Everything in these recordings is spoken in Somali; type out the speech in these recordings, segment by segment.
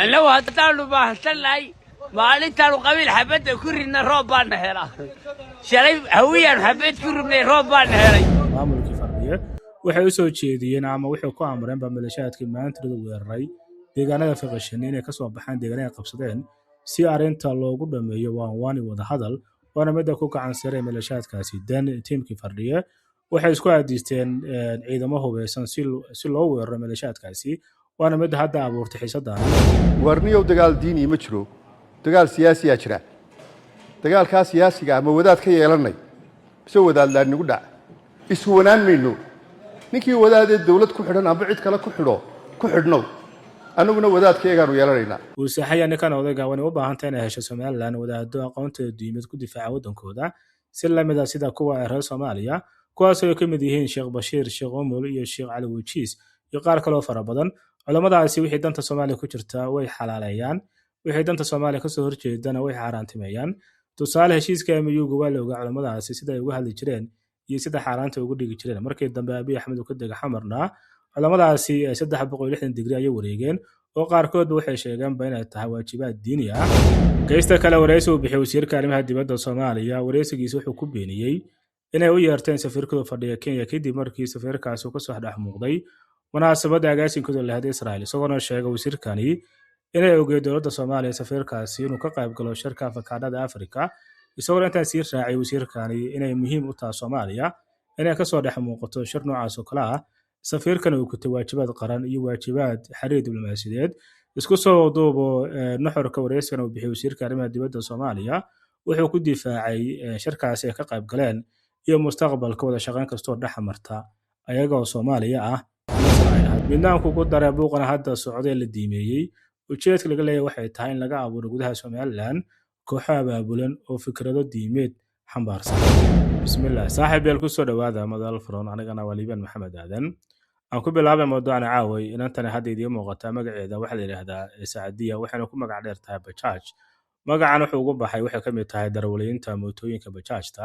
Annagu haddaanu baahsannahay, maalintaanu qabiil xabadda ku ridna, roob baana helaa. Shalay Hawiyaanu xabad ku ribnay, roob baana helay. Maamulkii Firdhiye waxay u soo jeediyeen ama waxay ku amreenba maleeshiyaadkii maantirada weeraray deegaanada Fiqishini inay kasoo baxaan deegaanada ay qabsadeen, si arrinta loogu dhameeyo waanwaani wadahadal. Waana midda ku gacan saray maleeshiyaadkaasi. Dan tiimkii Firdhiye waxay isku aadiisteen ciidamo hubeysan si loo weeraro maleeshiyaadkaasi, waana midda hadda abuurtay xiisadan. Warniyow, dagaal diini ma jiro, dagaal siyaasiyaa jira. Dagaalkaa siyaasiga ah ma wadaad ka yeelanay mise wadaadlaan nagu dhac? Iswanaan mayno. Ninkii wadaadee dowlad ku xidhan amba cid kale ku xidho ku xidhnow, annaguna wadaadkayaagaanu yeelanaynaa. Uusaxaya ninkan odayga. Wanay u baahantay inay hesho Somalilan wadaado aqoontooda diimeed ku difaaca waddankooda, si lamid ah sida kuwa reer Soomaaliya, kuwaasoo ay ka mid yihiin Sheekh Bashiir, Sheekh Umul iyo Sheekh Cali Wejiis iyo qaar kaloo fara badan. Culammadaasi wixii danta Soomaaliya ku jirta way xalaaleeyaan, wixii danta Soomaaliya kasoo horjeedana way xaaraantimeeyaan. Tusaale, heshiiska MOU-ga waa la ogaa culammadaasi sida ay uga hadli jireen iyo sida xaaraanta uga dhigi jireen. Markii dambe Abiy Axmed uu ka dega Xamarna, culammadaasi 360 digri ayay wareegeen, oo qaarkoodba waxay sheegeenba inay tahay waajibaad diini ah. Geysta kale, wareysi uu bixiyey wasiirka arrimaha dibadda Soomaaliya, wareysigiisa wuxuu ku beeniyey inay u yeerteen safiirkooda fadhiya Kenya, kadib markii safiirkaasi uu kasoo dhex muuqday munaasabadda agaasinkooda lahayd Israel, isagoona sheegay wasiirkani inay ogeed dowladda Soomaaliya safiirkaasi inuu ka qayb galo shirka afakaadhada Afrika, isagoona intaa sii raacay wasiirkani inay muhiim u tahay Soomaaliya inay kasoo dhex muuqato shir noocaas oo kale ah, safiirkana uu kutay waajibaad qaran iyo waajibaad xiriir diblomaasiyadeed. Isku soo duubo, nuxurka wareysigana uu bixiyey wasiirka arrimaha dibadda Soomaaliya wuxuu ku difaacay shirkaasi ay ka qayb galeen iyo mustaqbalka wada shaqayn kastoo dhex marta ayagoo Soomaaliya ah. Midnaan kugu dare, buuqana hadda socday la diimeeyey, ujeedka laga leeyahay waxay tahay in laga abuuro gudaha Somalilan kooxo abaabulan oo fikrado diimeed xambaarsan. Bismillah, saaxiib yaal, kusoo dhowaada Madal Furon. Anigana waa Liibaan Maxamed Aadan. Aan ku bilaabay mawduucan caaway. Inantani hadda idiin muuqataa magaceeda waxaa la yidhaahdaa Sacadiya, waxayna ku magac dheer tahay Bajaaj. Magacan wuxuu ugu baxay waxay ka mid tahay darawaliinta mootooyinka bajaajta.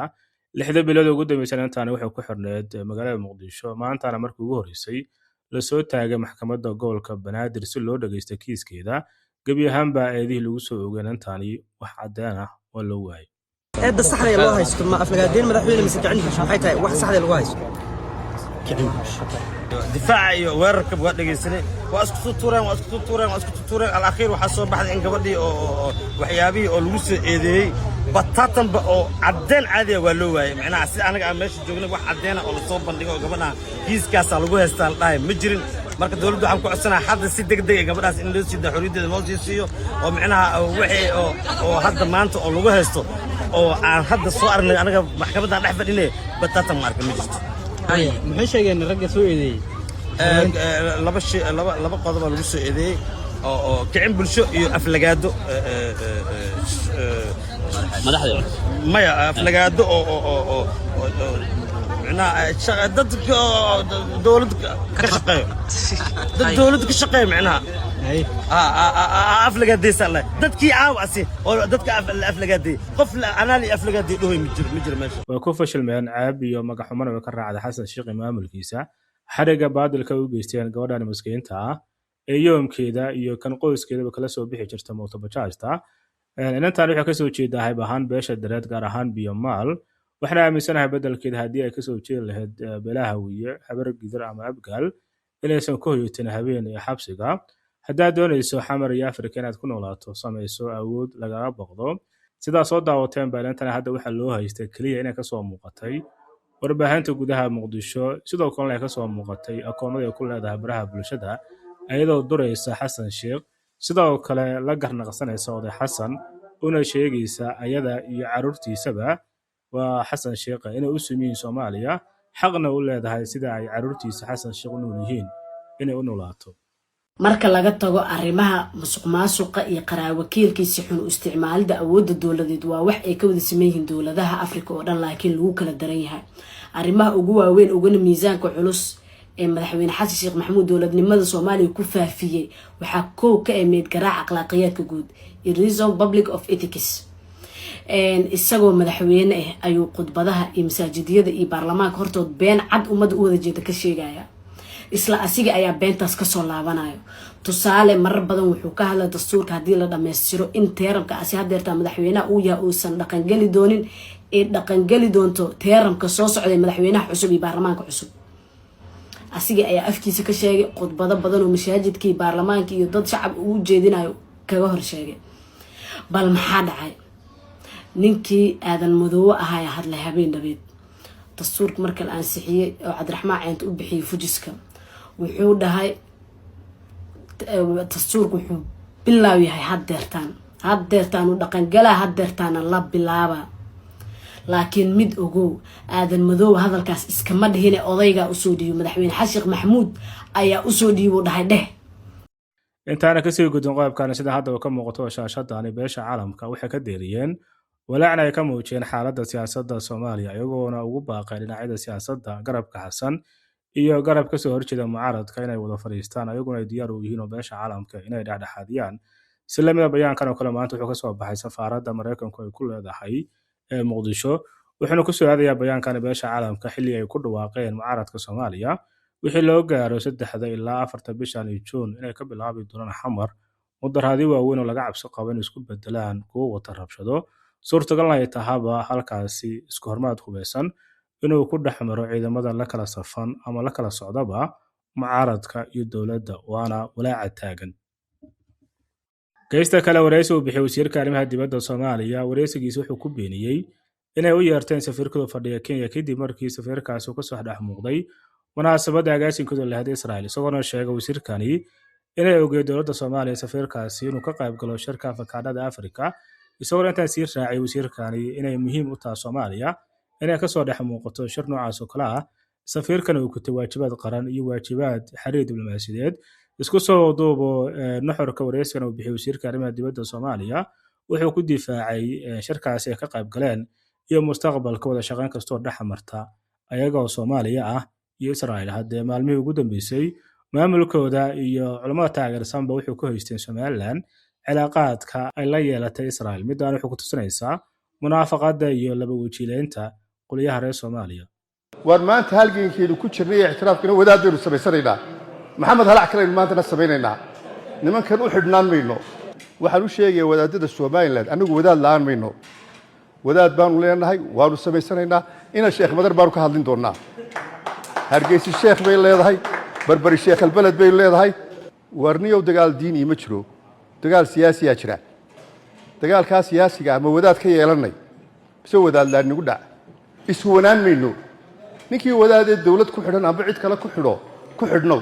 6da bilood ugu dambeysay inantani waxay ku xirneed magaalada Muqdisho. Maantana markii ugu horreysay lasoo taagay maxkamadda gobolka Banaadir si loo dhageysto kiiskeeda. Gebi ahaanba eedihii lagu soo oogay inantani wax caddeen ah oo loo waayay. Eedda saxda ee loo haysto ma aflagaadeyn madaxweyne mise kicin bulsho? Maxay tahay wax saxda ee lagu haysto? Difaaca iyo weerarka waa dhegaysanay. Waa isku tutureen, waa isku tutureen, waa isku tutureen. Alakhiir waxaa soo baxday in gabadhii oo waxyaabihii oo lagu soo eedeeyey bataatanba oo caddeen caadiya waa loo waayey. Macnaha, si anaga aan meesha joognay, wax caddeena oo lasoo bandhigo oo gabadha kiiskaasaa lagu haystaa la dhahay ma jirin. Marka dowladda waxaan ku codsanaha hadda si deg deg ah gabadhaas in loo sii daa, xorriyaddeeda loo sii siiyo, oo macnaha wixii oo hadda maanta oo lagu haysto oo aan hadda soo aragnay anaga maxkamaddaan dhex fadhinay bataatan ma arka, ma jirto. Maxay sheegeen ragga soo eedeeyey? Laba shay, laba qodob baa lagu soo eedeeyey, oo kicin bulsho iyo aflagaado. Madaxda? Maya, aflagaado oo micnaha dadka dowladda ka shaqeeyo, dad dowladda ka shaqeeyo micnaha aflagaadeysa le dadkii caawasi oo dadka aflagaadeey. Qof anaali aflagaadeey dhahoy ma jiro, ma jiro meesha. Way ku fashilmeen, ceeb iyo magaxumana way ka raacday Xasan Sheekh maamulkiisa xariga baadilka u geysteen gabadhan maskiinta ah ee yoomkeeda iyo kan qoyskeedaba kala soo bixi jirta mootobajaajta. Inantan waxay kasoo jeedaa hayb ahaan beesha Dareed, gaar ahaan Biyomaal. Waxaan aaminsanahay beddelkeeda haddii ay kasoo jeedi lahayd beelaha Hawiye, Habar Gidir ama Abgaal, inaysan ku hoyatin habeen ee xabsiga. Haddaad doonayso Xamar iyo Afrika inaad ku noolaato, samayso awood lagaga boqdo. Sidaa soo daawateen baa, inantana hadda waxaa loo haystay keliya inay kasoo muuqatay warbaahinta gudaha Muqdisho, sidoo kalena ay kasoo muuqatay akoonada ay ku leedahay baraha bulshada, iyadoo duraysa Xasan Sheekh, sidoo kale la garnaqsanaysa oday Xasan, una sheegaysa ayada iyo carruurtiisaba, waa Xasan Sheekha, inay u sumiyiin Soomaaliya, xaqna u leedahay sida ay carruurtiisa Xasan Sheekh u nool yihiin inay u noolaato. Marka laga tago arrimaha musuqmaasuqa iyo qaraawakiilkiisi xun u isticmaalida awoodda dowladeed, waa wax ay ka wada siman yihiin dowladaha Africa oo dhan, laakiin lagu kala daran yahay. Arrimaha ugu waaweyn uguna miisaanka culus ee madaxweyne Xasan Sheekh Maxamuud dowladnimada Soomaaliya ku faafiyey waxaa koow ka emeyd garaaca akhlaaqiyaadka guud, reason public of ethics. Isagoo madaxweyne ah ayuu khudbadaha iyo masaajidiyada iyo baarlamaanka hortood been cad ummadda u wada jeeda ka sheegaya. Isla asiga ayaa beentaas kasoo laabanayo. Tusaale, marar badan wuxuu ka hadlay dastuurka haddii la dhammaystiro in term-ka asi hadeertaa madaxweynaha uu yahay uusan dhaqangeli doonin, ee dhaqangeli doonto term-ka soo socday madaxweynaha cusub iyo baarlamaanka cusub. Asiga ayaa afkiisa ka sheegay khudbado badan oo masaajidkii, baarlamaanka iyo dad shacab uu jeedinayo kaga hor sheegay. Bal maxaa dhacay? Ninkii Aadan Madoowe ahaaya hadlay habeen dhabeed dastuurka marka la ansixiyey oo Cabdiraxmaan Ceynte u bixiyey fujiska. Wuxuu dhahay dastuurka wuxuu bilaaw yahay haddeertaan, haddeertaan u dhaqangalaa, haddeertaana la bilaaba. Laakiin mid ogow, Aadan Madoowe hadalkaas iskama dhihine, odaygaa usoo dhiibo. Madaxweyne Xasan Sheekh Maxamuud ayaa usoo dhiibo, dhahay dheh. Intaana kasii gudbin qodobkan, sida haddaba ka muuqato shaashadani, beesha caalamka waxay ka deeriyeen walaacna ay ka muujiyeen xaaladda siyaasadda Soomaaliya, iyagoona ugu baaqay dhinacyada siyaasadda, garabka Xasan iyo garab kasoo horjeeda mucaaradka, inay wada fadhiistaan, ayaguna ay diyaar u yihiin oo beesha caalamka inay dhexdhexaadiyaan. Si lamida bayaankan oo kale maanta wuxuu kasoo baxay safaaradda Maraykanku ay ku leedahay ee Muqdisho, wuxuuna kusoo aadayaa bayaankan beesha caalamka xilli ay ku dhawaaqeen mucaaradka Soomaaliya wixii loo gaaro 3-da ilaa 4-ta bishan iyo Juun inay ka bilaabi doonaan Xamar mudaharaadyo waaweyn oo laga cabsi qabo inay isku bedelaan kuwo wata rabshado, suurtagalna ay tahaba halkaasi isku hormaad hubeysan inuu ku dhex maro ciidamada la kala safan ama la kala socdaba mucaaradka iyo dowladda, waana walaaca taagan. Geysta kale, wareysi uu bixiyey wasiirka arrimaha dibadda Soomaaliya, wareysigiisa wuxuu ku beeniyey inay u yeerteen safiirkooda fadhiya Kenya kadib markii safiirkaasi uu kasoo dhex muuqday munaasabadda agaasinkooda lahayd Israel, isagoona sheegay wasiirkani inay ogey dowladda Soomaaliya safiirkaasi inuu ka qayb galo shirka afakaadhada Afrika, isagoona intaa sii raacay wasiirkani inay muhiim u tahay Soomaaliya inay kasoo dhex muuqato shir noocaas oo kale ah, safiirkana uu kutay waajibaad qaran iyo waajibaad xiriir diblomaasiyadeed. Isku soo duubo, nuxurka wareysigan uu bixiyey wasiirka arrimaha dibadda Soomaaliya wuxuu ku difaacay shirkaasi ay ka qayb galeen iyo mustaqbalka wada shaqayn kastoo dhex marta ayagoo Soomaaliya ah iyo Israel. Haddee maalmihii ugu dambeysay maamulkooda iyo culammada taageersanba wuxuu ku haysteen Somaliland cilaaqaadka ay la yeelatay Israel. Midaan wuxuu ku tusinaysaa munaafaqada iyo laba wajiileynta qoliyaha reer Soomaaliya. Waar maanta halgankeenu ku jirnay ee ictiraafkina wadaad baynu samaysanaynaa. Maxamed Halac kalaynu maantana samaynaynaa. Nimankan u xidhnaan mayno. Waxaan u sheegayaa wadaadada Somaliland, annagu wadaad la'aan mayno, wadaad baanu leenahay, waanu samaysanaynaa. Ina Sheekh Madar baanu ka hadlin doonnaa. Hargeysi sheekh bay leedahay, Berberi sheekh albeled bay leedahay. Warniyow, dagaal diini ma jiro, dagaal siyaasiyaa jira. Dagaalkaa siyaasiga ah ma wadaad ka yeelanay mise wadaad laanigu dhac? Iswanaan mayno. Ninkii wadaadee dowlad ku xidhan amba cid kale ku xidho ku xidhnow,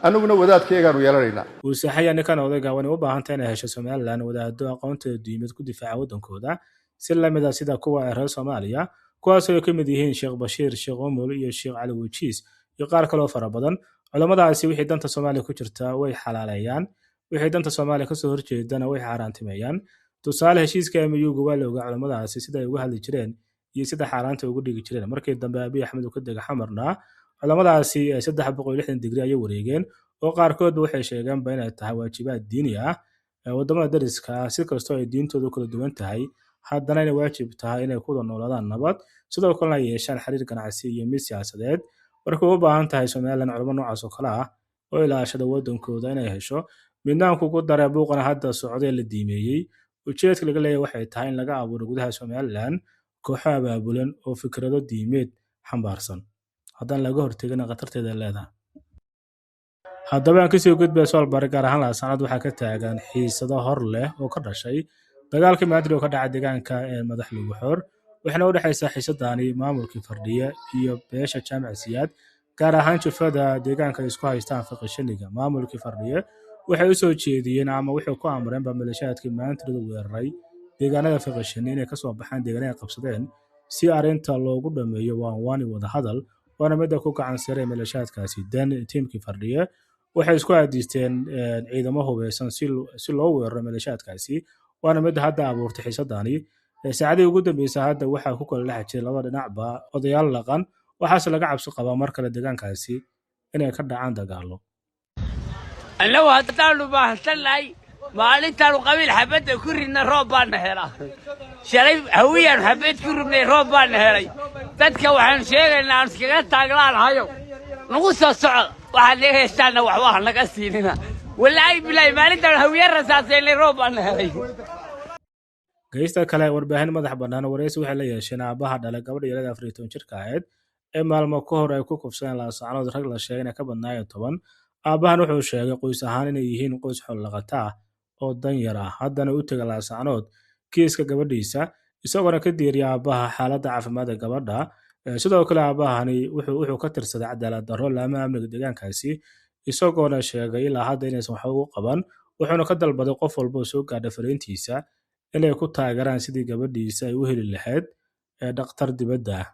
annaguna wadaadkayagaanu yeelanaynaa. Uusaxaya ninkan odayga waanay u baahantay inay hesho Somaliland wadaado aqoontooda diimeed ku difaaca waddankooda, si lamid a sida kuwa reer Soomaaliya, kuwaasoo ay ka mid yihiin Sheekh Bashiir Sheekh Umul iyo Sheekh Cali Wejiis iyo qaar kaloo fara badan. Culammadaasi wixii danta Soomaaliya ku jirta way xalaaleeyaan, wixii danta Soomaaliya kasoo horjeedana way xaaraantimeeyaan. Tusaale, heshiiska MOU-ga waa la ogaa culammadaasi sida ay uga hadli jireen iyo sida xaaraanta ugu dhigi jireen. Markii dambe Abiy Axmed uu ka dega Xamarna, culammadaasi 360 digri ayay wareegeen, oo qaarkoodba waxay sheegeenba inay tahay waajibaad diini ah waddamada dariska ah, si kastoo ay diintoodu kala duwan tahay, haddana inay waajib tahay inay ku wada noolaadaan nabad, sidoo kalena ay yeeshaan xiriir ganacsi iyo mid siyaasadeed. Markay u baahan tahay Somaliland culamo noocaas oo kale ah oo ilaashada waddankooda inay hesho. Midnaan kugu dare, buuqana hadda socdee la diimeeyey, ujeedka laga leeyahay waxay tahay in laga abuuro gudaha Somaliland kooxo abaabulan oo fikrado diimeed xambaarsan. Haddaan laga hortegina, khatarteeda leedahay. Haddaba aan kasii gudbay Soolbari, gaar ahaan Laascanood, waxaa ka taagan xiisado hor leh oo ka dhashay dagaalkii Maadri oo ka dhacay deegaanka ee Madax Luguxoor. Waxaana u dhexaysaa xiisadani maamulkii Fardhiye iyo beesha Jaamac Siyaad, gaar ahaan jufada deegaanka ay isku haystaan Fiqishiniga. Maamulkii Fardhiye waxay u soo jeediyeen ama waxay ku amreenba maleeshiyaadkii maantirada weeraray deegaanada Fiqishini inay kasoo baxaan deegaanada ay qabsadeen si arrinta loogu dhameeyo waan wada hadal, waana midda ku gacan siray maleeshiyaadkaasi. Dan tiimkii Fardhiye waxay isku aadiisteen ciidamo hubeysan si loo weeraro maleeshiyaadkaasi, waana midda hadda abuurtay xiisadani. Saacadihii ugu dambeysay hadda waxaa ku kala dhex jiray labada dhinacba odayaal dhaqan, waxaase laga cabsi qabaa mar kale deegaankaasi inay ka dhacaan dagaallo. Annagu haddaanu baahsannahay, maalintaanu qabiil xabadda ku ridna roob baana helaa. Shalay Hawiyaanu xabad ku ribnay, roob baana helay. Dadka waxaanu sheegaynaa aan iskaga taaglaanahayo, nagu soo socod, waxaad naga heystaanna waxba ha naga siinina. Walaahi bilaahi, maalintaan Hawiye rasaasaynay roob baana helay. Geysta kale, warbaahin madax bannaan wareysi waxay la yeesheen aabbaha dhalay gabadha yarada 14 jirka ahayd ee maalmo ka hor ay ku kufsadeen Laascaanood rag la sheegay inay ka badnaayeen 10. Aabbahan wuxuu sheegay qoys ahaan inay yihiin qoys xoolo-dhaqato ah oo danyar ah, haddana u tegay Laascaanood kiiska gabadhiisa, isagoona ka diiriya aabbaha xaaladda caafimaad ee gabadha. Sidoo kale aabbahani wuxuu ka tirsaday cadaalad darro laamaha amniga deegaankaasi, isagoona sheegay ilaa hadda inaysan waxba ugu qaban, wuxuuna ka dalbaday qof walba oo soo gaadha fariintiisa inay ku taageeraan sidii gabadhiisa ay u heli lahayd ee dhakhtar dibadda ah.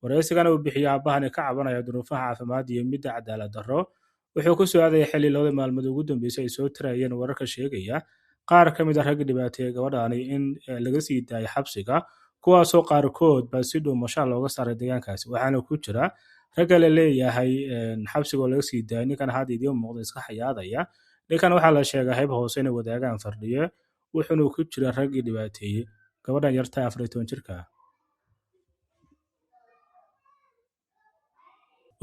Wareysigana uu bixiyey aabbahani ka cabanaya duruufaha caafimaad iyo midda cadaalad darro wuxuu ku soo aadaya xilli labada maalmood ugu dambeysay ay soo tirayeen wararka sheegaya qaar ka mid ah ragga dhibaateeyay gabadhani in laga sii daayay xabsiga, kuwaasoo qaarkood baa si dhuumasho looga saaray deegaankaasi. Waxaana ku jira ragga la leeyahay xabsiga oo laga sii daayay ninkan hadda idiin muuqda iska xayaadaya. Ninkan waxaa la sheegay hayb hoose inay wadaagaan Fardhiye, wuxuuna ku jira raggii dhibaateeyey gabadhan yarta 14 jirka ah.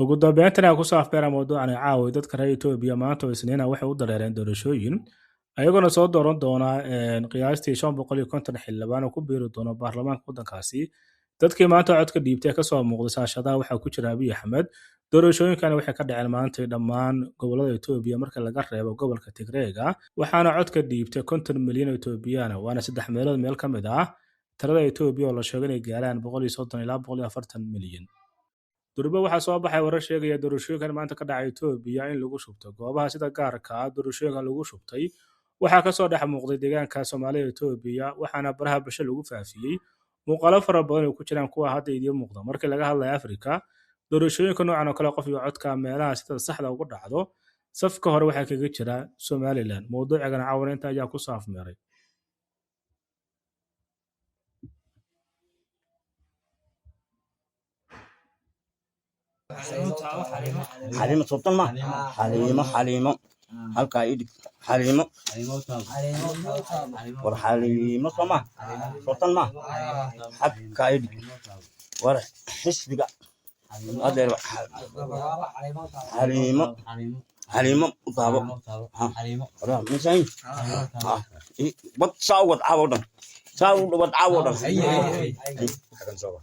Ugu dambeyntan aan kusoo afbeera mawduucan caawi, dadka reer Etoobiya maanta oo Isniina waxay u dareereen doorashooyin, ayagoona soo dooran doona qiyaastii 550 xildhibaan oo ku biiri doona baarlamaanka waddankaasi. Dadkii maanta codka dhiibtay ee kasoo muuqday saashadaha waxaa ku jira Abiy Axmed. Doorashooyinkani waxay ka dhaceen maanta dhammaan gobollada Etoobiya marka laga reebo gobolka Tigreega, waxaana codka dhiibtay 50 milyan oo Etoobiyaan ah, waana saddex meelood meel ka mid ah tirada Etoobiya oo la sheego inay gaaraan 130 ilaa 140 milyan. Durba waxaa soo baxay warar sheegaya doorashooyinkan maanta ka dhacay Etoobiya in lagu shubto. Goobaha sida gaarka ah doorashooyinkan lagu shubtay waxaa kasoo dhex muuqday deegaanka Soomaalida Etoobiya, waxaana baraha bulshada lagu faafiyey muuqaalo fara badan oo ku jiraan kuwa hadda idiin muuqda. Markii laga hadlayo Afrika, doorashooyinka noocan oo kale qof iyo codka meelaha sida saxda ugu dhacdo, safka hore waxaa kaga jira Somaliland. Mawduucigana caawana inta ayaa ku soo afmeeray. Xaliimo sultan ma Xaliimo, Xaliimo halkaa ii dhig, Xaliimo. War Xaliimo soo ma sultan ma xagkaa ii dhig. War xisbiga adeer Xaliimo, Xaliimo u taabo. Misayn wad saa u wad caawo dhan, saa u wad caawo dhan. Xagan soo.